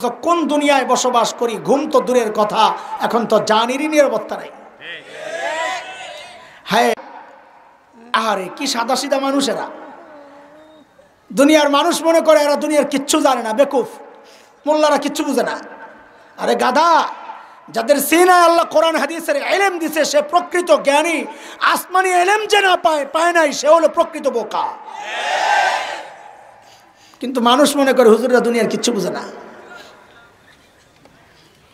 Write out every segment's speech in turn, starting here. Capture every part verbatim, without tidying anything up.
তো কোন দুনিয়ায় বসবাস করি, ঘুম তো দূরের কথা, এখন তো জানিরই নিরাপত্তা নাই। হ্যাঁ, আহারে, কি সাদাসিধা মানুষ এরা। দুনিয়ার মানুষ মনে করে এরা দুনিয়ার কিচ্ছু জানে না, বেকুফ, মোল্লারা কিচ্ছু বুঝে না। আরে গাধা, যাদের সিনায় আল্লাহ কোরআন হাদিসের এলেম দিছে, সে প্রকৃত জ্ঞানী। আসমানি এলেম যে না পায়, পায় নাই, সে হলো প্রকৃত বোকা। কিন্তু মানুষ মনে করে হুজুররা দুনিয়ার কিচ্ছু বুঝে না।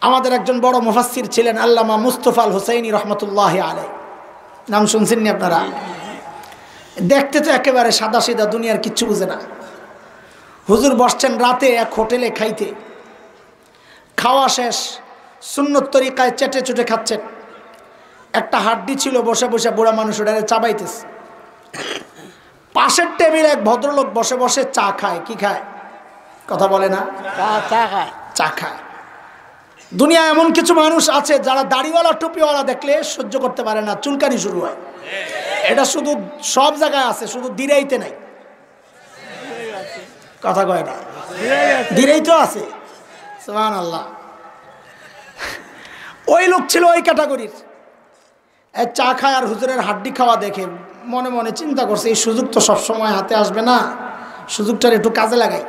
আমাদের একজন বড় মুফাসসির ছিলেন আল্লামা মুস্তফা আল হুসাইনি রহমতুল্লাহ আলাই, নাম শুনছেননি আপনারা? দেখতে তো একেবারে সাদাসিধা, দুনিয়ার কিচ্ছু বুঝে না। হুজুর বসছেন রাতে এক হোটেলে খাইতে, খাওয়া শেষ, সুন্নত তরিকায় চেটে চুটে খাচ্ছেন। একটা হাড্ডি ছিল, বসে বসে বুড়া মানুষ ওটারে চাবাইতেছে। পাশের টেবিলে এক ভদ্রলোক বসে বসে চা খায়। কি খায়? কথা বলে না। চা, চা খায়। চা খায়। দুনিয়ায় এমন কিছু মানুষ আছে যারা দাড়িওয়ালা টুপিওয়ালা দেখলে সহ্য করতে পারে না, চুলকানি শুরু হয়। এটা শুধু সব জায়গায় আছে, শুধু দিরাইতে নাই। কথা কয় না, দিরাইতেও আছে। সুবহানাল্লাহ। ওই লোক ছিল ওই ক্যাটাগরির। এ চা খায় আর হুজুরের হাড্ডি খাওয়া দেখে মনে মনে চিন্তা করছে, এই সুযোগ তো সব সময় হাতে আসবে না, সুযোগটার একটু কাজে লাগাই।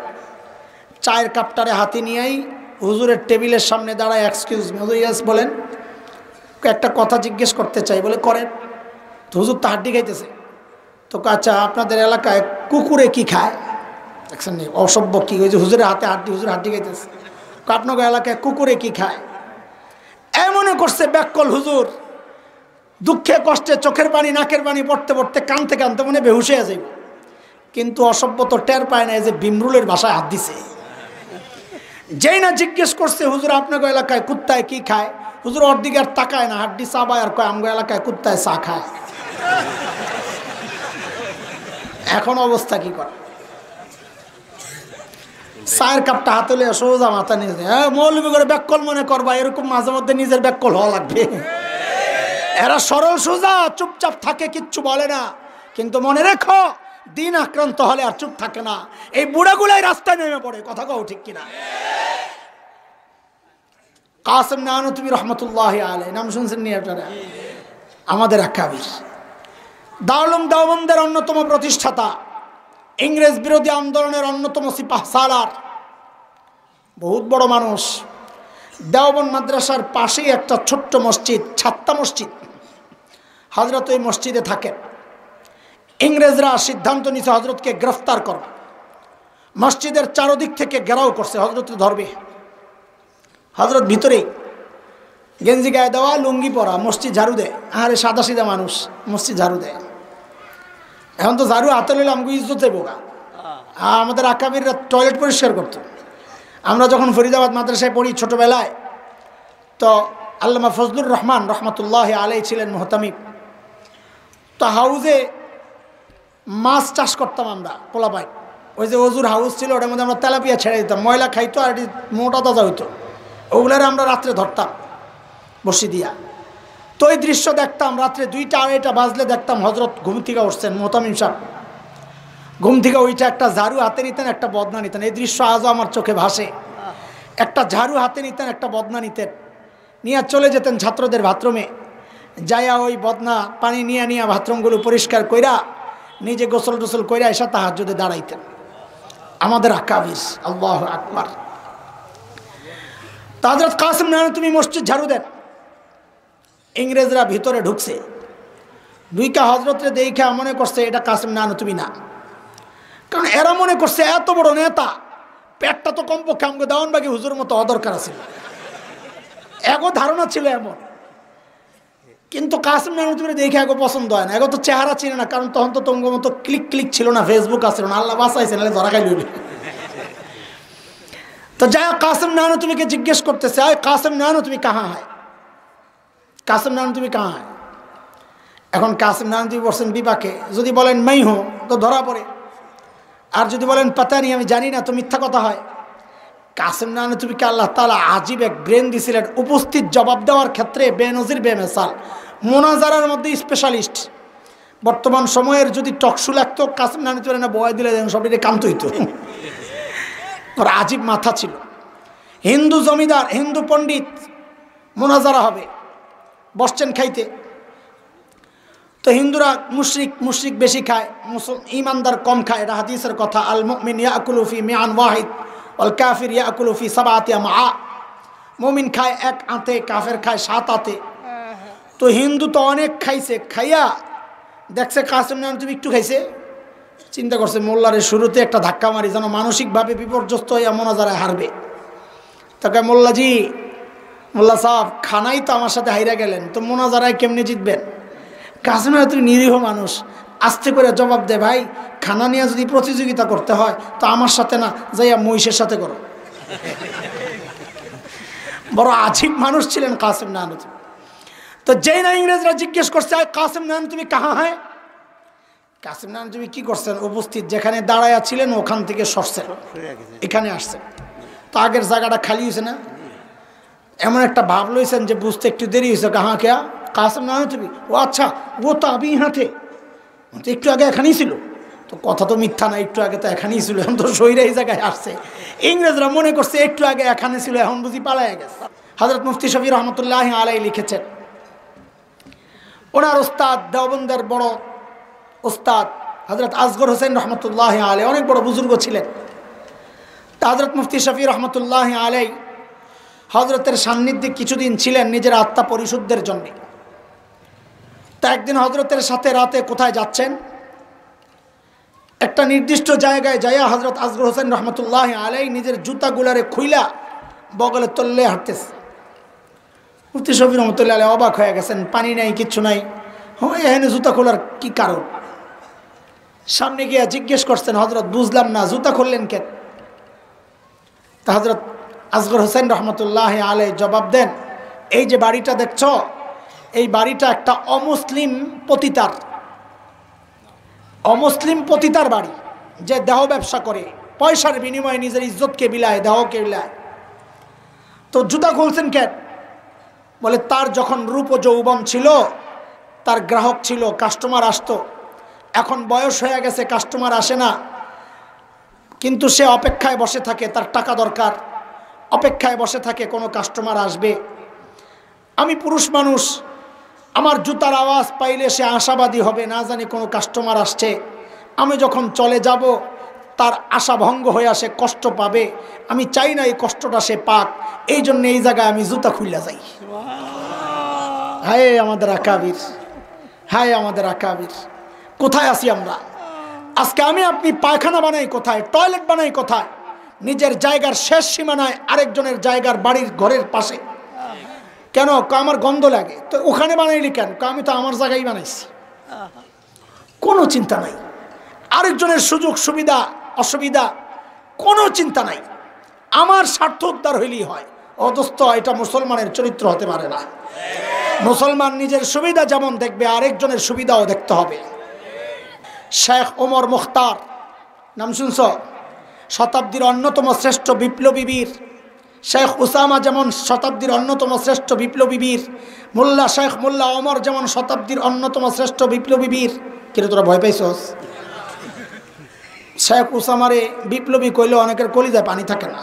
চায়ের কাপটারে হাতে নিয়েই হুজুরের টেবিলের সামনে দাঁড়ায়। "Excuse me." "হুজুর, ইয়েস, বলেন।" "একটা কথা জিজ্ঞেস করতে চাই।" বলে, "করেন।" তো হুজুর তো হাড্ডি খাইতেছে। তো কয়, "আচ্ছা, আপনাদের এলাকায় কুকুরে কি খায়?" দেখছেন নি, অসভ্য কি, ওই যে হুজুরের হাতে হাড্ডি, হুজুর হাড্ডি খাইতেছে। কয়, "আপনাদের এলাকায় কুকুরে কি খায়?" এ মনে করছে বেক্কল হুজুর, দুঃখে কষ্টে চোখের পানি নাকের পানি পড়তে পড়তে কানতে কানতে মনে বেহুশ হয়ে যাইব। কিন্তু অসভ্য তো টের পায় না, এই যে ভীমরুলের বাসায় হাত দিছে। যেই না জিজ্ঞেস করছে, "হুজুর, আপনাদের এলাকায় কুত্তায় কি খায়?" হুজুর ওর দিকে আর তাকায় না, হাড্ডি চাবায় আর কয়, "আমগো এলাকায় কুত্তায় চা খায়।" এখন অবস্থা কি করে? চায়ের কাপটা হাতে লইয়া সোজা মাথা নিচে। হ্যাঁ, মৌলবী করে বেক্কল মনে করবা, এরকম মাঝে মধ্যে নিজের বেক্কল হওয়া লাগবে। এরা সরল সোজা, চুপচাপ থাকে, কিচ্ছু বলে না। কিন্তু মনে রেখো, দিন আক্রান্ত হলে আর চুপ থাকে না। এই বুড়াগুলাই রাস্তায় নেমে পড়ে। কথা কও, ঠিক কিনা? কাসেম নানুতুবি রহমতুল্লাহ আলাই, নাম শুনছেন নি আপনারা? আমাদের আকাবির, দারুল উলুম দেওবন্দের অন্যতম প্রতিষ্ঠাতা, ইংরেজ বিরোধী আন্দোলনের অন্যতম সিপাহ সালার, বহুত বড় মানুষ। দেওবন্দ মাদ্রাসার পাশেই একটা ছোট্ট মসজিদ, ছাত্তা মসজিদ। হজরত ওই মসজিদে থাকেন। ইংরেজরা সিদ্ধান্ত নিছে হজরতকে গ্রেফতার করবে। মসজিদের চারদিক থেকে ঘেরাও করছে, হজরতকে ধরবে। হজরত ভিতরেই, গেঞ্জি গায়ে দেওয়া, লুঙ্গি পরা, মসজিদ ঝাড়ু দেয়। আরে সাদাসিধা মানুষ, মসজিদ ঝাড়ু দেয়। এখন তো ঝাড়ু হাতে লইলে আমগো ইজ্জত যাইবো গা। আর আমাদের আকাবিররা টয়লেট পরিষ্কার করতো। আমরা যখন ফরিদাবাদ মাদ্রাসায় পড়ি ছোটবেলায়, তো আল্লামা ফজলুর রহমান রহমতুল্লাহ আলাই ছিলেন মুহতামিম। তো হাউজে মাছ চাষ করতাম আমরা, পোলাপাইন। ওই যে অজুর হাউজ ছিল, ওটার মধ্যে আমরা তেলাপিয়া ছেড়ে দিতাম, ময়লা খাইতো আর এটি মোটা তাজা হইতো। ওগুলারে আমরা রাত্রে ধরতাম বড়শি দিয়া। তো এই দৃশ্য দেখতাম, রাত্রে দুইটা আড়াইটা বাজলে দেখতাম হজরত ঘুম থেকে উঠছেন, মুহতামিম সাহেব ঘুম থেকে উঠে একটা ঝাড়ু হাতে নিতেন, একটা বদনা নিতেন। এই দৃশ্য আজও আমার চোখে ভাসে। একটা ঝাড়ু হাতে নিতেন, একটা বদনা নিতেন, নিয়ে চলে যেতেন ছাত্রদের বাথরুমে। যাইয়া ওই বদনা পানি নিয়ে নিয়ে বাথরুমগুলো পরিষ্কার কইরা, নিজে গোসল টোসল কইরা এসে তাহাজ্জুদে দাঁড়াইতেন। আমাদের আকাবির, আল্লাহু আকবার। তো হজরত কাসেম নানুতুবি মসজিদ ঝাড়ু দেন। ইংরেজরা ভিতরে ঢুকছে, ঢুইকা হজরতরে দেখা মনে করছে এটা কাসেম নানুতুবি না, কারণ এরা মনে করছে এত বড় নেতা, পেটটা তো কমপক্ষে আমগো দেওয়ানবাগি হুজুর মতো অদরকার আছে। এগো ধারণা ছিল এমন। কিন্তু কাসেম নানুতুবিরে দেখে এগো পছন্দ হয় না, এগো তো চেহারা চিনে না, কারণ তখন তো তঙ্গ মতো ক্লিক ক্লিক ছিল না, Facebook আছে না, আল্লাহ বাঁচাইছে, নাহলে ধরা খাইল। তো যাই হোক, কাসেম নানুতুবিকে জিজ্ঞেস করতেছে, "আয় কাসেম নানুতুবি কাহা হয়? কাসেম নানুতুবি কাহা হয়?" এখন কাসেম নানুতুবি বসছেন বিপাকে, যদি বলেন "মেই হুঁ" তো ধরা পড়ে, আর যদি বলেন "পাতা নেই, আমি জানি না" তো মিথ্যা কথা হয়। কাসেম নানুতুবিকে আল্লাহ তাআলা আজীব এক ব্রেন দিছিলেন, উপস্থিত জবাব দেওয়ার ক্ষেত্রে বেনজির বেমেসাল। মোনাজারার মধ্যে স্পেশালিস্ট। বর্তমান সময়ের যদি টকশো লাগতো, কাসেম নানুতুবিরে না বওয়াই দিলে যেন সব এটা কান্ত হইতো। ওর আজীব মাথা ছিল। হিন্দু জমিদার, হিন্দু পণ্ডিত, মোনাজারা হবে, বসছেন খাইতে। তো হিন্দুরা মুশরিক, মুশরিক বেশি খায়, মুসল-, ইমানদার কম খায়। এটা হাদিসের কথা, "আল মুমিন ইয়াকুলু ফি মিআন ওয়াহিদ, ওয়াল কাফির ইয়াকুলু ফি সাবাতি আমআ।" মুমিন খায় এক আঁতে, কাফের খায় সাত আঁতে। তো হিন্দু তো অনেক খাইছে, খাইয়া দেখছে কাসেম নানুতুবি একটু খাইছে, চিন্তা করছে, "মোল্লারে শুরুতে একটা ধাক্কা মারি, যেন মানসিকভাবে বিপর্যস্ত হইয়া মোনাজারায় হারবে।" তো কয়, "মোল্লাজি, মোল্লা সাহেব, খানায় তো আমার সাথে হাইরা গেলেন, তো মোনাজারায় কেমনে জিতবেন?" কাসেম নানুতুবি নিরীহ মানুষ, আস্তে করে জবাব দেয়, "ভাই, খানা নিয়ে যদি প্রতিযোগিতা করতে হয়, তো আমার সাথে না, যাইয়া মহিষের সাথে করো।" বড় আজীব মানুষ ছিলেন কাসেম নানুতুবি। তো যেই না ইংরেজরা জিজ্ঞেস করছে, "আয় কাসেম নানুতুবি কাহা হ্যায়?" কাসেম নানুতুবি কি করছেন? উপস্থিত যেখানে দাঁড়ায়া ছিলেন, ওখান থেকে সরছেন, এখানে আসছেন। তো আগের জায়গাটা খালি হয়েছে না? এমন একটা ভাব লইছেন যে বুঝতে একটু দেরি হয়েছে। "কাহা কিয়া?" "কাসেম নানুতুবি।" "ও আচ্ছা, ও তো আবি হাতে, ও তো একটু আগে এখানেই ছিল।" তো কথা তো মিথ্যা না, একটু আগে তো এখানেই ছিল, এখন তো সইরা এই জায়গায় আসছে। ইংরেজরা মনে করছে একটু আগে এখানে ছিল, এখন বুঝি পালাইয়া গেছে। হযরত মুফতি শফি রহমতুল্লাহ আলাই লিখেছেন, ওনার উস্তাদ, দেওবন্দের বড় উস্তাদ হযরত আসগর হোসেন রহমতুল্লাহ আলাই অনেক বড় বুজুর্গ ছিলেন। তা হযরত মুফতি শফি রহমতুল্লাহ আলাই হযরতের সান্নিধ্যে কিছুদিন ছিলেন নিজের আত্মা পরিশুদ্ধের জন্য। তা একদিন হযরতের সাথে রাতে কোথায় যাচ্ছেন, একটা নির্দিষ্ট জায়গায় যাইয়া হযরত আসগর হোসেন রহমতুল্লাহ আলাই নিজের জুতাগুলারে খুইলা বগলে তল্লে হাঁটতেছে। মুফতি শফি রহমতুল্লাহ আলাই অবাক হয়ে গেছেন, পানি নাই, কিচ্ছু নাই, "হ, এখানে জুতা খোলার কি কারণ?" সামনে গিয়া জিজ্ঞেস করছেন, "হযরত, বুঝলাম না, জুতা খুললেন কেন?" তা হযরত আসগর হোসেন রহমতুল্লাহ আলাই জবাব দেন, "এই যে বাড়িটা দেখছো, এই বাড়িটা একটা অমুসলিম পতিতার, অমুসলিম পতিতার বাড়ি, যে দেহ ব্যবসা করে, পয়সার বিনিময়ে নিজের ইজ্জতকে বিলায়, দেহকে বিলায়। তো জুতা খুলছেন কেন?" বলে, "তার যখন রূপ ও যৌবন ছিল, তার গ্রাহক ছিল, কাস্টমার আসতো। এখন বয়স হয়ে গেছে, কাস্টমার আসে না, কিন্তু সে অপেক্ষায় বসে থাকে, তার টাকা দরকার, অপেক্ষায় বসে থাকে কোনো কাস্টমার আসবে। আমি পুরুষ মানুষ, আমার জুতার আওয়াজ পাইলে সে আশাবাদী হবে, না জানি কোনো কাস্টমার আসছে। আমি যখন চলে যাব, তার আশা ভঙ্গ হয়ে সে কষ্ট পাবে। আমি চাই না এই কষ্টটা সে পাক, এই জন্য এই জায়গায় আমি জুতা খুইলা যাই।" হায় আমাদের আকাবির, হায় আমাদের আকাবির, কোথায় আছি আমরা? আজকে আমি আপনি পায়খানা বানাই কোথায়, টয়লেট বানাই কোথায়? নিজের জায়গার শেষ সীমানায় আরেকজনের জায়গার বাড়ির ঘরের পাশে। কেন? কয়, "আমার গন্ধ লাগে।" "তো ওখানে বানাইলি কেন?" কয়, "আমি তো আমার জায়গায় বানাইছি।" কোনো চিন্তা নাই। আরেকজনের সুযোগ সুবিধা, অসুবিধা, কোনো চিন্তা নাই। আমার স্বার্থ উদ্ধার হইলেই হয়। অথচ এটা মুসলমানের চরিত্র হতে পারে না। মুসলমান নিজের সুবিধা যেমন দেখবে, আরেকজনের সুবিধাও দেখতে হবে। শেখ ওমর মুখতার, নাম শুনছ? শতাব্দীর অন্যতম শ্রেষ্ঠ বিপ্লবী বীর। শেখ উসামা যেমন শতাব্দীর অন্যতম শ্রেষ্ঠ বিপ্লবী বীর, মোল্লা, শেখ মোল্লা ওমর যেমন শতাব্দীর অন্যতম শ্রেষ্ঠ বিপ্লবী বীর। কিরে, তোরা ভয় পাইছস? শেখ উসামারে বিপ্লবী কইলে অনেকের কলিজায় পানি থাকে না,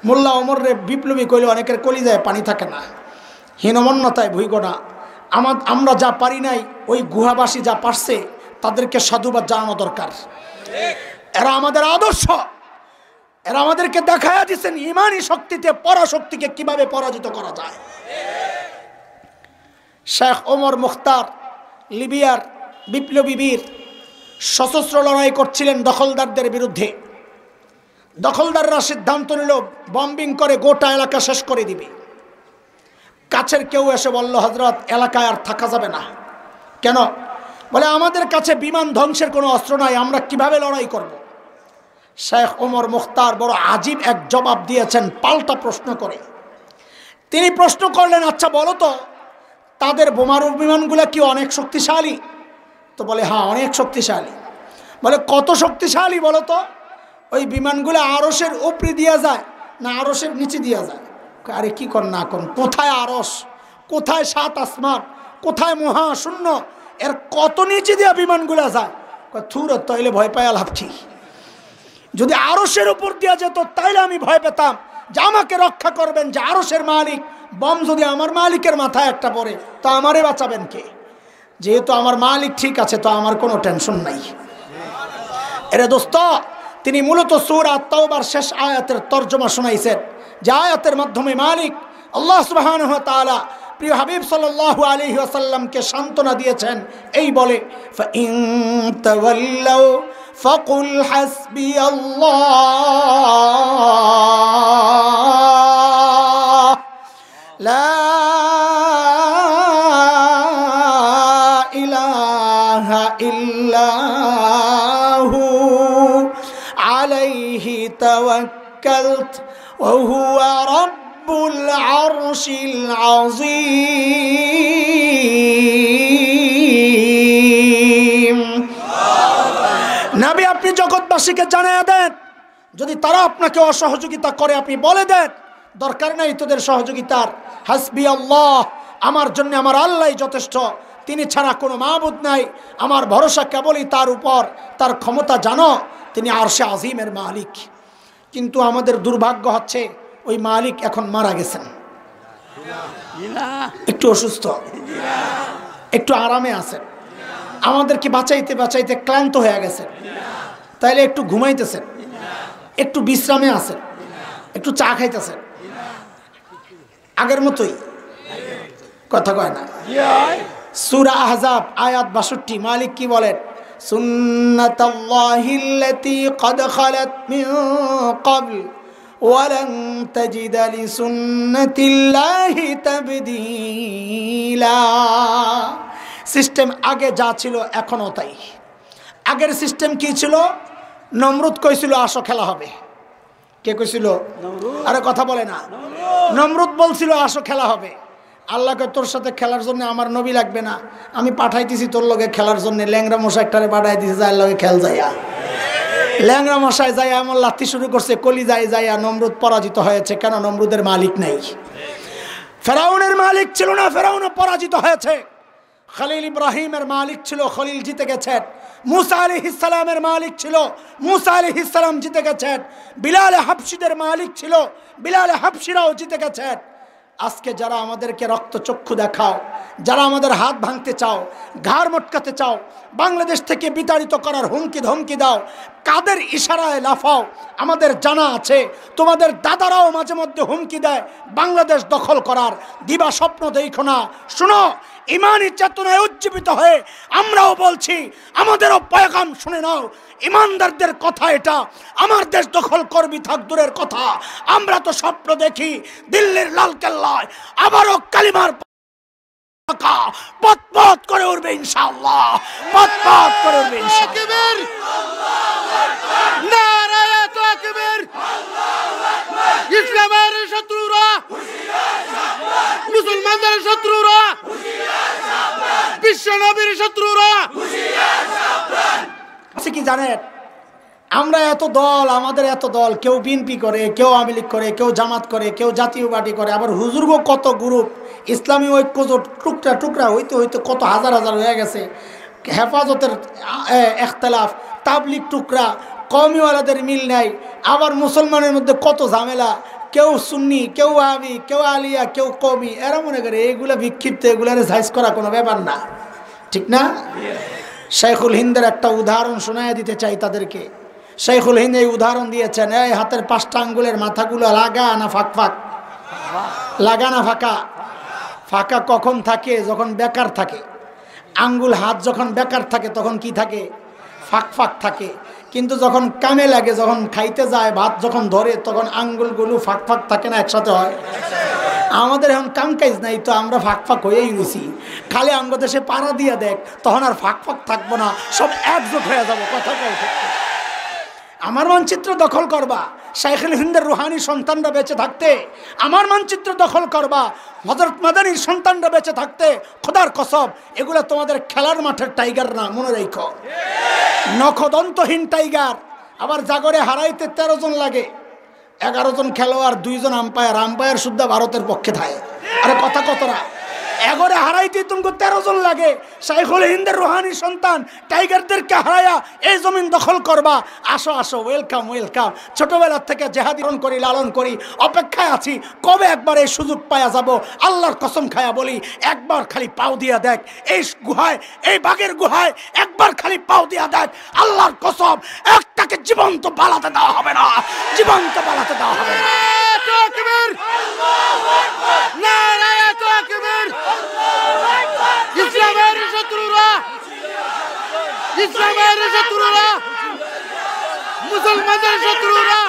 মোল্লা ওমররে বিপ্লবী কইলে অনেকের কলিজায় পানি থাকে না। হীনমন্যতায় ভুগো না। আমা-, আমরা যা পারি নাই, ওই গুহাবাসী যা পারছে, তাদেরকে সাধুবাদ জানানো দরকার। এরা আমাদের আদর্শ, এরা আমাদেরকে দেখাইয়া দিছেন ইমানি শক্তিতে পরাশক্তিকে কিভাবে পরাজিত করা যায়। শেখ ওমর মুখতার লিবিয়ার বিপ্লবী বীর, সশস্ত্র লড়াই করছিলেন দখলদারদের বিরুদ্ধে। দখলদাররা সিদ্ধান্ত নিল, বম্বিং করে গোটা এলাকা শেষ করে দিবে। কাছের কেউ এসে বলল, "হযরত, এলাকায় আর থাকা যাবে না।" "কেন?" বলে, "আমাদের কাছে বিমান ধ্বংসের কোনো অস্ত্র নাই, আমরা কিভাবে লড়াই করব?" শেখ ওমর মুখতার বড় আজীব এক জবাব দিয়েছেন, পাল্টা প্রশ্ন করে। তিনি প্রশ্ন করলেন, "আচ্ছা বলো তো, তাদের বোমারু বিমানগুলো কি অনেক শক্তিশালী?" তো বলে, "হ্যাঁ, অনেক শক্তিশালী।" বলে, "কত শক্তিশালী বলো তো? ওই বিমানগুলো আরশের উপরে দিয়া যায় না আরশের নিচে দিয়া যায়?" কয়, "আরে কি কর না কর, কোথায় আরশ, কোথায় সাত আসমান, কোথায় মহাশূন্য, এর কত নিচে দিয়া বিমানগুলো যায়?" কয়, "থুর, তাইলে ভয় পায় লাভ কি? যদি আরশের উপর দিয়া যেত, তাইলে আমি ভয় পেতাম, যে আমাকে রক্ষা করবেন, যে আরশের মালিক। বোম যদি আমার মালিকের মাথায় একটা পড়ে, তো আমারে বাঁচাবেন কে? যেহেতু আমার মালিক ঠিক আছে, তো আমার কোনো টেনশন নাই। এরে দোস্ত, তিনি মূলত সূরা তাওবার শেষ আয়াতের তর্জমা শুনাইছেন, যে আয়াতের মাধ্যমে মালিক আল্লাহ সুবহানাহু ওয়া তাআলা প্রিয় হাবিব সাল্লাল্লাহু আলাইহি ওয়াসাল্লামকে সান্ত্বনা দিয়েছেন এই বলে, "ফাইন তাওয়াল্লাউ ফাকুল হাসবিয়াল্লাহ, লা ইলাহা ইল্লা হু, আলাইহি তাওয়াক্কালতু ওয়া হুয়া রাব্বুল আরশিল আযীম।" নবী, আপনি জগৎবাসীকে জানায় দেন, যদি তারা আপনাকে অসহযোগিতা করে, আপনি বলে দেন, "দরকার নাই তোদের সহযোগিতার, হাসবি আল্লাহ, আমার জন্য আমার আল্লাহই যথেষ্ট, তিনি ছাড়া কোনো মাবুদ নাই, আমার ভরসা কেবলই তার উপর, তার ক্ষমতা জানো, তিনি আরশে আজিমের মালিক।" কিন্তু আমাদের দুর্ভাগ্য হচ্ছে, ওই মালিক এখন মারা গেছেন, একটু অসুস্থ, একটু আরামে আছেন, আমাদেরকে বাঁচাইতে বাঁচাইতে ক্লান্ত হয়ে গেছেন, তাইলে একটু ঘুমাইতেছেন, একটু বিশ্রামে আছেন, একটু চা খাইতেছেন, আগের মতোই। কথা কয় না। সূরা আহজাব, আয়াত বাষট্টি, মালিক কি বলেন? "সুন্নাতাল্লাহিল্লাতী ক্বাদ খালাত মিন ক্বাবল ওয়া লান তাজিদা লিসুন্নাতিল্লাহি তাবদীলা।" সিস্টেম আগে যা ছিল, এখনো তাই। আগের সিস্টেম কি ছিল? নমরুদ কইছিল, "আসো, খেলা হবে।" কে কইছিল? আরে, কথা বলে না। নমরুদ বলছিল, "আসো, খেলা হবে।" আল্লাহ কয়, "তোর সাথে খেলার জন্য আমার নবী লাগবে না, আমি পাঠাইতেছি তোর লগে খেলার জন্য, ল্যাংড়া মশা একটারে পাঠাই দিছি, যার লগে খেল যাইয়া।" ল্যাংড়া মশায় যাইয়া এমন লাথি শুরু করছে, কলি যায় যাইয়া নমরুদ পরাজিত হয়েছে। কেন? নমরুদের মালিক নাই। ফেরাউনের মালিক ছিল না, ফেরাউনও পরাজিত হয়েছে। খলিল ইব্রাহিমের মালিক ছিল, খলিল জিতে গেছেন। মুসা আলাইহিস সালামের মালিক ছিল, মুসা আলাইহিস সালাম জিতে গেছেন। বিলালে হাবশিদের মালিক ছিল, বিলালে হাবশিরাও জিতে গেছেন। আজকে যারা আমাদেরকে রক্তচক্ষু দেখাও, যারা আমাদের হাত ভাঙতে চাও, ঘাড় মটকাতে চাও, বাংলাদেশ থেকে বিতাড়িত করার হুমকি ধমকি দাও, কাদের ইশারায় লাফাও, আমাদের জানা আছে। তোমাদের দাদারাও মাঝে মধ্যে হুমকি দেয় বাংলাদেশ দখল করার। দিবা স্বপ্ন দেখো না। শুনো, ইমানি চেতনায় উজ্জীবিত হয়ে আমরাও বলছি, আমাদেরও পয়গাম শুনে নাও। ইমানদারদের কথা এটা। আমার দেশ দখল করবি থাক দূরের কথা, আমরা তো স্বপ্ন দেখি দিল্লির লাল কেল্লায় আবারও কালিমার পতাকা পতপত করে উঠবে ইনশাআল্লাহ, পতপত করে উঠবে ইনশাআল্লাহ। তাকবীর! নারায়ে তাকবীর! ইসলামের শত্রুরা, মুসলমানদের শত্রুরা, বিশ্ব নবীর শত্রুরা। আছে কি জানেন, আমরা এত দল, আমাদের এত দল, কেউ বিএনপি করে, কেউ আওয়ামী লীগ করে, কেউ জামাত করে, কেউ জাতীয় পার্টি করে, আবার হুজুরগো কত গ্রুপ, ইসলামী ঐক্যজোট টুকরা টুকরা হইতে হইতে কত হাজার হাজার হয়ে গেছে। হেফাজতের, এ, এখতলাফ, তাবলিগ টুকরা, কওমিওয়ালাদের মিল নাই, আবার মুসলমানের মধ্যে কত ঝামেলা, কেউ সুন্নি, কেউ ওয়াহাবি, কেউ আলিয়া, কেউ কওমি, এরা মনে করে এইগুলা বিক্ষিপ্ত, এগুলারে সাইজ করা কোনো ব্যাপার না, ঠিক না? শাইখুল হিন্দের একটা উদাহরণ শোনায় দিতে চাই তাদেরকে। শাইখুল হিন্দ এই উদাহরণ দিয়েছেন, এই হাতের পাঁচটা আঙ্গুলের মাথাগুলো লাগা না ফাঁক ফাঁক? লাগা না ফাঁকা? ফাঁকা কখন থাকে? যখন বেকার থাকে। আঙ্গুল হাত যখন বেকার থাকে, তখন কি থাকে? ফাঁক ফাঁক থাকে। কিন্তু যখন কামে লাগে, যখন খাইতে যায়, ভাত যখন ধরে, তখন আঙ্গুলগুলো ফাঁক ফাঁক থাকে না, একসাথে হয়? আমাদের এখন কাম কাজ নাই, তো আমরা ফাঁক ফাঁক হয়েই রয়েছি। খালি আঙ্গ দেশে পাড়া দিয়ে দেখ, তখন আর ফাঁক ফাঁক থাকবো না, সব একজোট হয়ে যাবো। কথা কয় ঠিক। আমার মানচিত্র দখল করবা, শাইখুল হিন্দের রুহানি সন্তানরা বেঁচে থাকতে। আমার মানচিত্র দখল করবা, হযরত মাদানির সন্তানরা বেঁচে থাকতে। খোদার কসম, এগুলা তোমাদের খেলার মাঠের টাইগার না, মনে রাখো। নখদন্তহীন টাইগার। আবার জাগরে হারাইতে তেরো জন লাগে, এগারো জন খেলোয়াড়, দুইজন আম্পায়ার, আম্পায়ার শুদ্ধা ভারতের পক্ষে থাকে। আরে কথা কতরা? এগরে হারাইতে তুমকু তেরো জন লাগে। শাইখুল হিন্দের রুহানি সন্তান টাইগারদেরকে হারাইয়া এই জমিন দখল করবা। আসো, আসো, ওয়েলকাম, ওয়েলকাম। ছোটবেলা থেকে জেহাদি লালন করি, লালন করি, অপেক্ষায় আছি কবে একবার এই সুযোগ পাইয়া যাব। আল্লাহর কসম খাইয়া বলি, একবার খালি পাও দিয়া দেখ এই গুহায়, এই বাঘের গুহায় একবার খালি পাও দিয়া দেখ। আল্লাহর কসম, একটাকে জীবন্ত পালাতে দেওয়া হবে না, জীবন্ত পালাতে দেওয়া হবে না। নারায়ে তাকবীর! নারায়ে তাকবীর! ইসলামের শত্রুরা, ইসলামের শত্রুরা, মুসলমানদের শত্রুরা,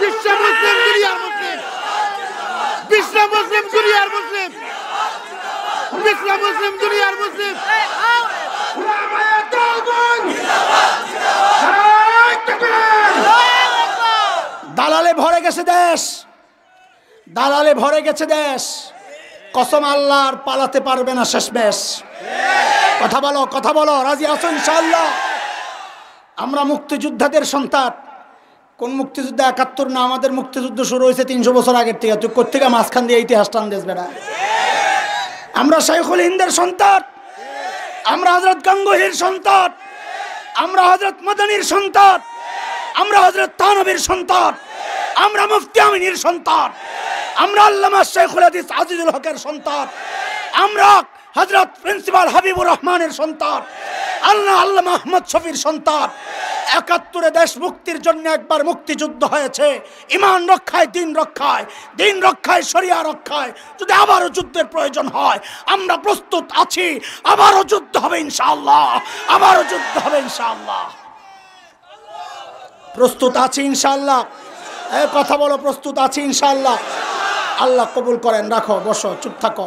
বিশ্ব মুসলিম, দুনিয়ার মুসলিম, বিশ্ব মুসলিম, দুনিয়ার মুসলিম, বিশ্ব মুসলিম, দুনিয়ার মুসলিম। দালালে ভরে গেছে দেশ, দালালে ভরে গেছে দেশ। কসম আল্লাহর, পালাতে পারবে না শেষমেশ। কথা বলো, কথা বলো, রাজি আছো ইনশাআল্লাহ? আমরা মুক্তিযোদ্ধাদের সন্তান। কোন মুক্তিযুদ্ধ? একাত্তর না? আমাদের মুক্তিযুদ্ধ শুরু হয়েছে তিনশো বছর আগের থেকে। তুই কোত্থেকে মাঝখান দিয়ে ইতিহাস টান দেস বেটা? আমরা শাইখুল হিন্দের সন্তান, আমরা হযরত গাঙ্গুহির সন্তান, আমরা হযরত মাদানির সন্তান, আমরা হযরত থানবীর সন্তান, আমরা মুফতি আমিনীর সন্তান, আমরা আল্লামা শাইখুল হাদিস আজিজুল হকের সন্তান, আমরা হযরত প্রিন্সিপাল হাবিবুর রহমানের সন্তান, আল্লাহ, আল্লামা আহমদ শফির সন্তান। একাত্তরে দেশ মুক্তির জন্য একবার মুক্তিযুদ্ধ হয়েছে, ইমান রক্ষায়, দিন রক্ষায়, দিন রক্ষায়, শরিয়া রক্ষায়। যদি আবারও যুদ্ধের প্রয়োজন হয়, আমরা প্রস্তুত আছি। আবারও যুদ্ধ হবে ইনশাআল্লাহ, আবারও যুদ্ধ হবে ইনশাআল্লাহ। প্রস্তুত আছি ইনশাআল্লাহ। এ, কথা বলো, প্রস্তুত আছি ইনশাআল্লাহ। আল্লাহ কবুল করেন। রাখো, বসো, চুপ থাকো।